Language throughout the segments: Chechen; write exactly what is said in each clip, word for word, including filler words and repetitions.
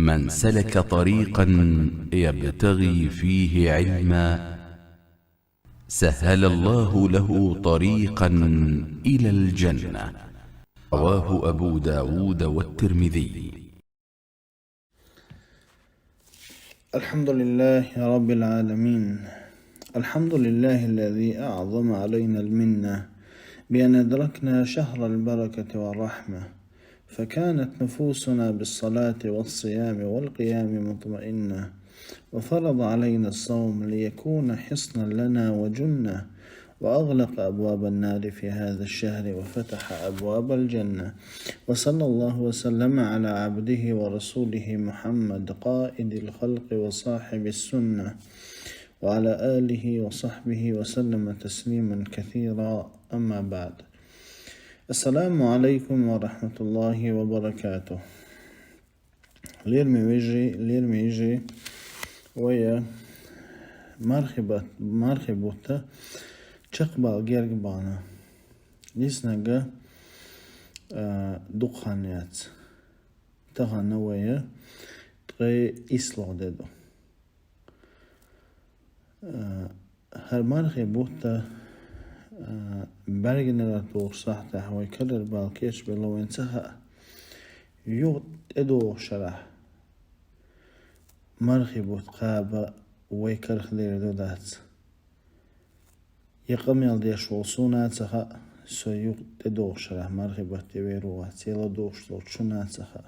من سلك طريقا يبتغي فيه علما سهل الله له طريقا إلى الجنة. رواه أبو داود والترمذي. الحمد لله رب العالمين. الحمد لله الذي أعظم علينا المنة بأن أدركنا شهر البركة والرحمة، فكانت نفوسنا بالصلاة والصيام والقيام مطمئنة، وفرض علينا الصوم ليكون حصنا لنا وجنة، وأغلق أبواب النار في هذا الشهر وفتح أبواب الجنة. وصلى الله وسلم على عبده ورسوله محمد قائد الخلق وصاحب السنة، وعلى آله وصحبه وسلم تسليما كثيرا. أما بعد. السلام عليكم ورحمة الله وبركاته. Лераме вежарий, лераме йижарий, вай мархий бутт, мархий бутт чакхбала герга бахна. Диснарг, а, дукха хан яц. Тахан вай ткъаь ийслагӀа де ду. А, хӀара мархий бутт, а, бӀаргагӀа догӀуча сахьтехь вай карара бала кечбелла вайна ца хаьа. Юха тӀедогӀучу шарахь мархий бутт кхаба вай карах лерина ду дац. Я къамел деш волу суна а ца хаьа, со юха тӀедогӀучу шарахь мархий бутт тӀе вер ву вац, я ладугӀуш долчу шуна а ца хаьа.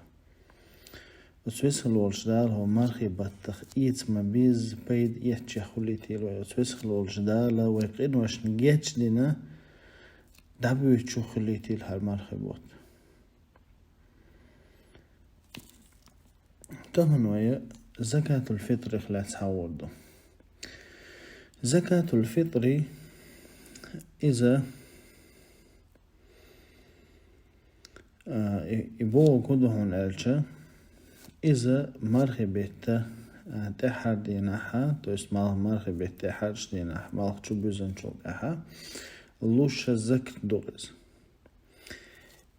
Оцу весхалволчу Дала хӀокху мархий баттах эца ма-безза пайда эцчех хуьлийтийла вай. Оцу весхалволчу Дала вай къиношна гечдина, дӀабоьдучух хуьлийтийла хӀара мархий бутт. Тахана вай закатул-фитрих лаьцна хьахор ду. Закатул-фитри иза А, и, и бохург хӀун ду хьуна аьлча, иза мархий бетта, а, тӀаьххьара дийнахьа, то есть мал-, мархий бетта тӀаьххьарчу дийнахьа, малх чу буьзначул тӀаьхьа, луш закат ду иза.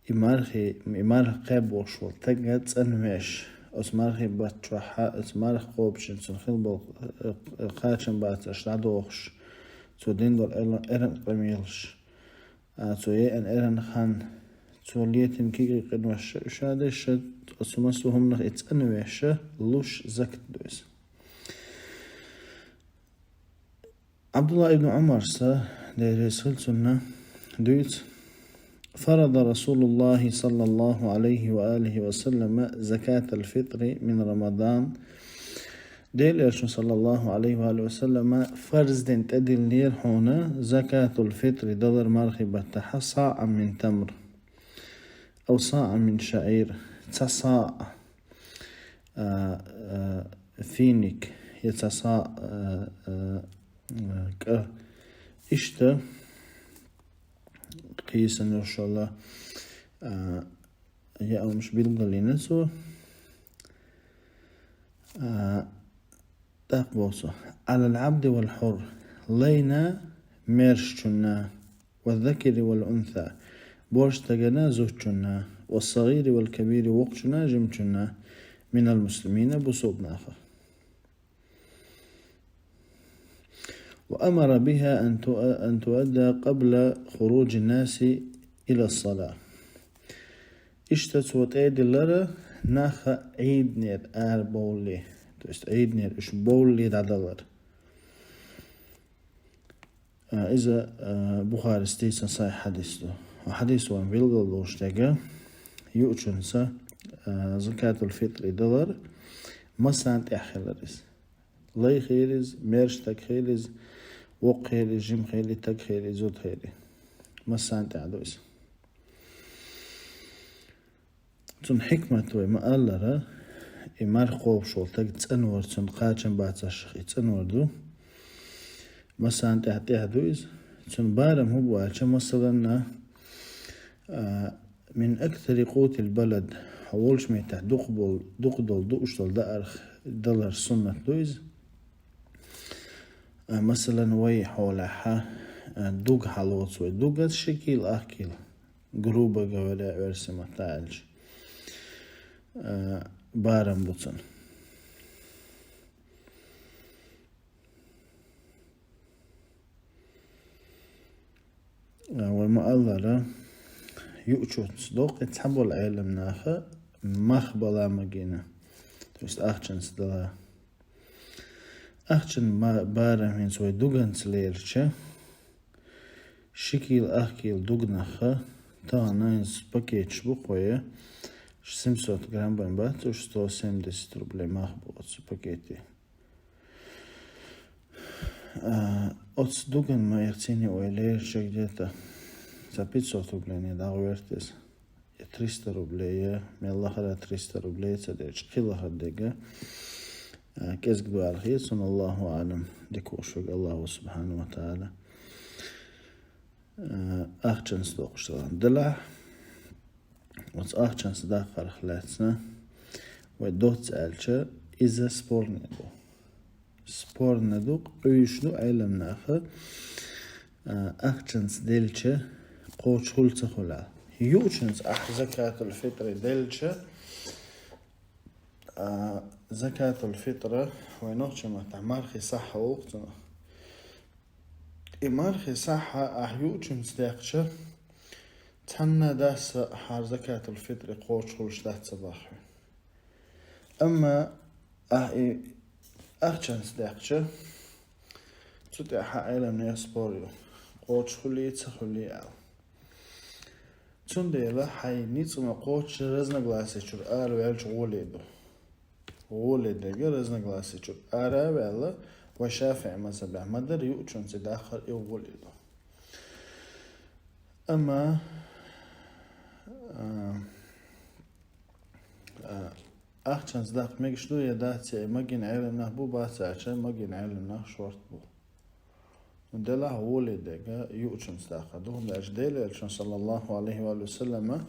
И мархий, и марха кхаьбна волуш волу стаг цӀанвеш, оцу мархий бутт чохь, оцу марха кхобучуьнца хила болу, э, э, кхачам бацарш дӀадохуш, цо дина долу эрна-, эрна къамелаш, а, цо еана эрна хан, цо летийна кегий къинош ша, ша деш, ша, оцу массо а хӀуманах и цӀанвеш, луш закат ду иза. Ӏабдулла ибн Ӏумарс, Дела реза хила цунна, дуьйцу: فرض رسول الله صلى الله عليه وآله وسلم زكاة الفطر من رمضان. Делан Элчано, саллаллаху Ӏалайхи ва алихи ва саллама, фарз дина тӀедиллинера хьуна закатул-фитри далар мархий баттахьа صاعا من تمر أو صاعا من شعير, цхьа саӀ, а, а, финик, я цхьа саӀ, а, а, а, кӀа. Иштта кхийсина йолуш йолу, а, яа хӀуманаш билгалйина цо. А, тӀаккха боху цо: على العبد والحر, лайна, маьршачунна, والذكر والأنثى, боьрша стагана, зудчунна, والصغير والكبير, воккхачунна, жимачунна, من المسلمين, бусалба нахах. وأمر بها أن تؤ-، أن تؤدى قبل خروج الناس إلى الصلاة. Иштта цо тӀедиллира нах Ӏийданера арабовлале, то есть Ӏийданера уьш бовлале дӀадалар. А, иза, а, Бухарис дийцина сахьихь хьадис ду. Хьадис ван билгал долуш дерг, юучунца, а, закатул-фитри далар, массарна тӀехь хилар иза. Лай хилийла иза, маьрша стаг хилийла иза, воккха хилийла иза, жима хилийла, стаг хилийла, зуда хилийла. Массарна тӀехь ду иза. Цуьнан хьикмат вай ма-аллара, и марха кхобуш волу стаг цӀанвар, цуьнан кхачам бацаршах и цӀанвар ду. Массарна тӀехь, тӀехь ду иза. Цуьнан барам хӀун бу аьлча, масалан, а, من أكثر قوت البلد, хьо волчу меттехь дукха болу, дукха долу, дууш долу даарх далар суннат ду иза. А, масалан, вай хьолехь, а, дуга хьалоцу вай. Дуга ши кила, ах кила. Грубо говоря, оьрсийн маттахь аьлча. А, барам бу цун. А, вай ма-аллара, юучунца доккхий цхьабола Ӏелам наха мах бала магийна, то есть ахчанца дала. Ахчан ма-, барам хӀинца вай дуганца лелча, ши кила, ах кила дугнаха, тахана хӀинца пакеташ бу кхоя, семьсот грамм бан бац, уж сто семьдесят рублей мах бу оцу пакете. А, оцу дуган ма яхцини ойла еш, где-то ца пятьсот рублей не дагӀвертес. Я триста рублей, я мел лахара триста рублей ца дерча, кхин лахара дега, а, кӀезиг дуьхьал хеташ, Аллаху аълам, дика хууш верг Аллаху субхьану ва тааля. А, ахчанца доккхуш далан. Делахь, оцу ахчанца даккхарх лаьцна, вай доцца аьлча, иза спорный ду. Спорный ду, къуьйсуш ду Ӏелам наха, а, ахчанца делча, кхочуш хуьлу ца хуьлу. Юучунца ахь закатул фитри делча, а, закатул фитра вай нохчийн маттахь мархи сахьа олу цунах. И мархи сахьа ахь юучунца дехча, цхьанна дас а хьара закатул фитри кхочуш хуьлуш дац ца боху. Амма ахь и ахчанца дехча, цу тӀехь Ӏелам наха спор ю, кхочуш хуьлий, ца хуьлий аьлла. Цундела хьайн ницкъ ма кхочуш разногласия чуьра ара ваьлча гӀоле ду. ГӀоле дерг разногласия чуьра ара а ваьлла, вай ШафиӀи мазхабехь ма-дарра, юучунца даккхар и гӀоле ду. Амма, а, а, ахчанца даккха мегаш ду я дац, я магийна Ӏелам нах бу, бац аьлча, магийна Ӏелам нах шорта бу. Делахь гӀоле дерг юучунца даккха ду, хӀунда аьлча Делан Элчано, саллаллаху Ӏалайхи ва саллама,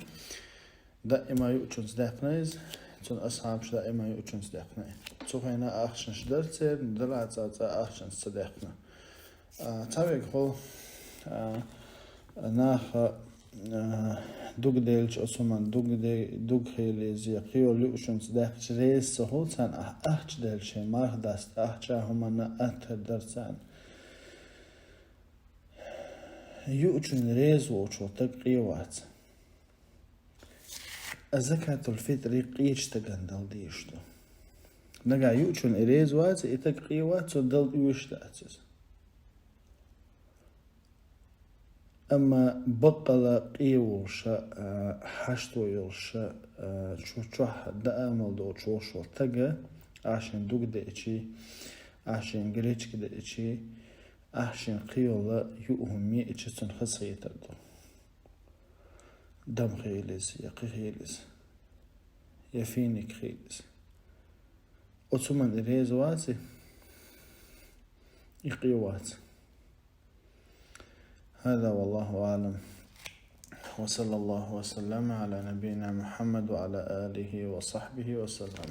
даима юучунца даьккхина иза, цуьнан асхьабаша даима юучунца даьккхина. Цу хенахь ахчанаш дара церан, делахь цкъа-цкъа ахчанца ца даьккхина. А, цхьа вегахула, а, наха, а, дуг делча, оцу хӀуманна дуг де-, дуг хила еза, я кхин йолу юучунца даьккхича реза ца хуьлу царна, ахь ахча делча, шайн марха даста ахча, хӀуманна аттар дара царна. Юучунна реза воцуш волу стаг къе вац. А закатул фитри къечу стагана дала дезаш ду. Нагахь юучунна и реза вац, и стаг къе вац, цо дала оьшуш дац иза. Амма баккъала къе волуш а, хьашто йолуш а, чу-, чохь даамал доцуш волуш волу стага, ахь шен дуг деачий, ахь шен гречка деачий, ахь шен кхин йолу юа хӀума еача, цунна хазахетар ду. Дам хила иза, я кхин хила иза, я финик хила иза. Оцу хӀуманна и реза вац, и къе вац. هذا والله أعلم. وصلى الله وسلم على نبينا محمد وعلى آله وصحبه وسلم.